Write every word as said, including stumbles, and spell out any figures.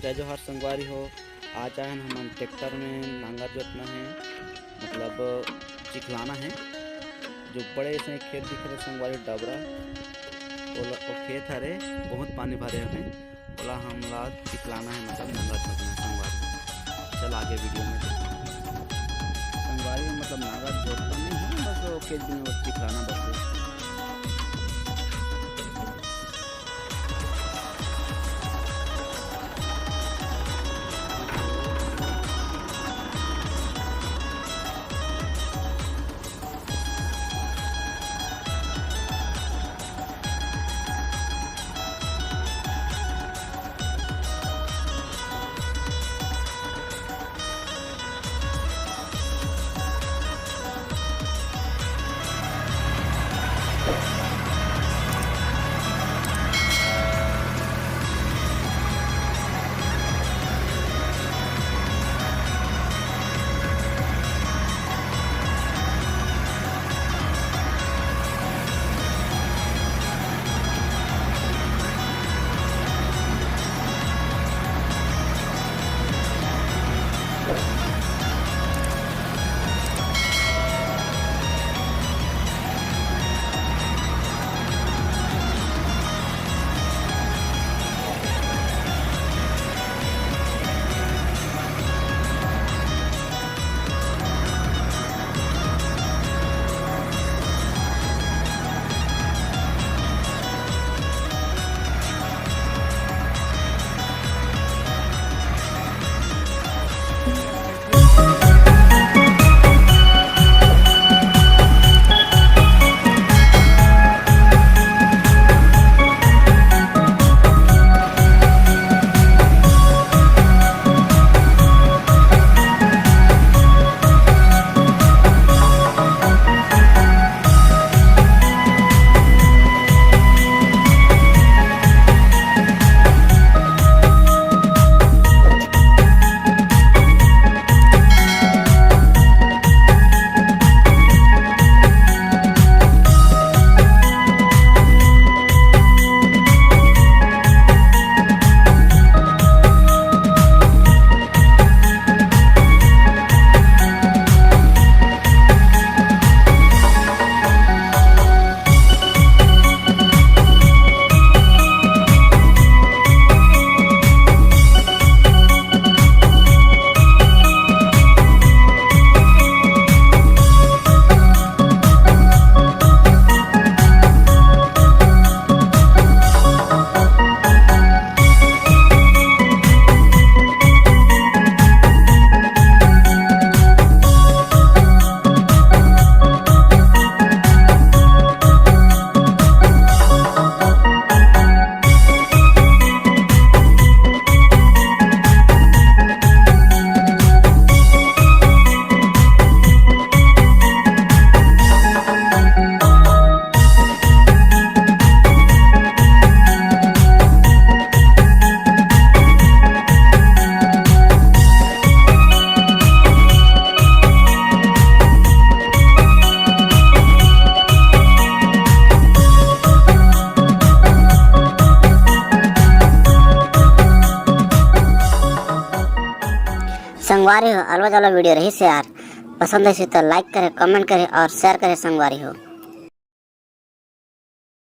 जय जोहार संगवारी हो, आज आए हन हमन ट्रैक्टर में नांगर जोतना है, मतलब चिखलाना है। जो बड़े से खेत दिख रहे संगवारी, डबरा, ओला, ओ खेत हरे, बहुत पानी भरे हवे, ओला हमला चिखलाना है, मतलब नांगर जोतना है संगवारी। चल आगे वीडियो में देखते हैं। संगवारी, मतलब नांगर जोतना नहीं है, बस वो खेत में बस चिखलाना बस है। संगवारी हो, अलवा जलवा वीडियो रहिस यार, पसंद आइस त like करे, comment करे और share करे संगवारी हो।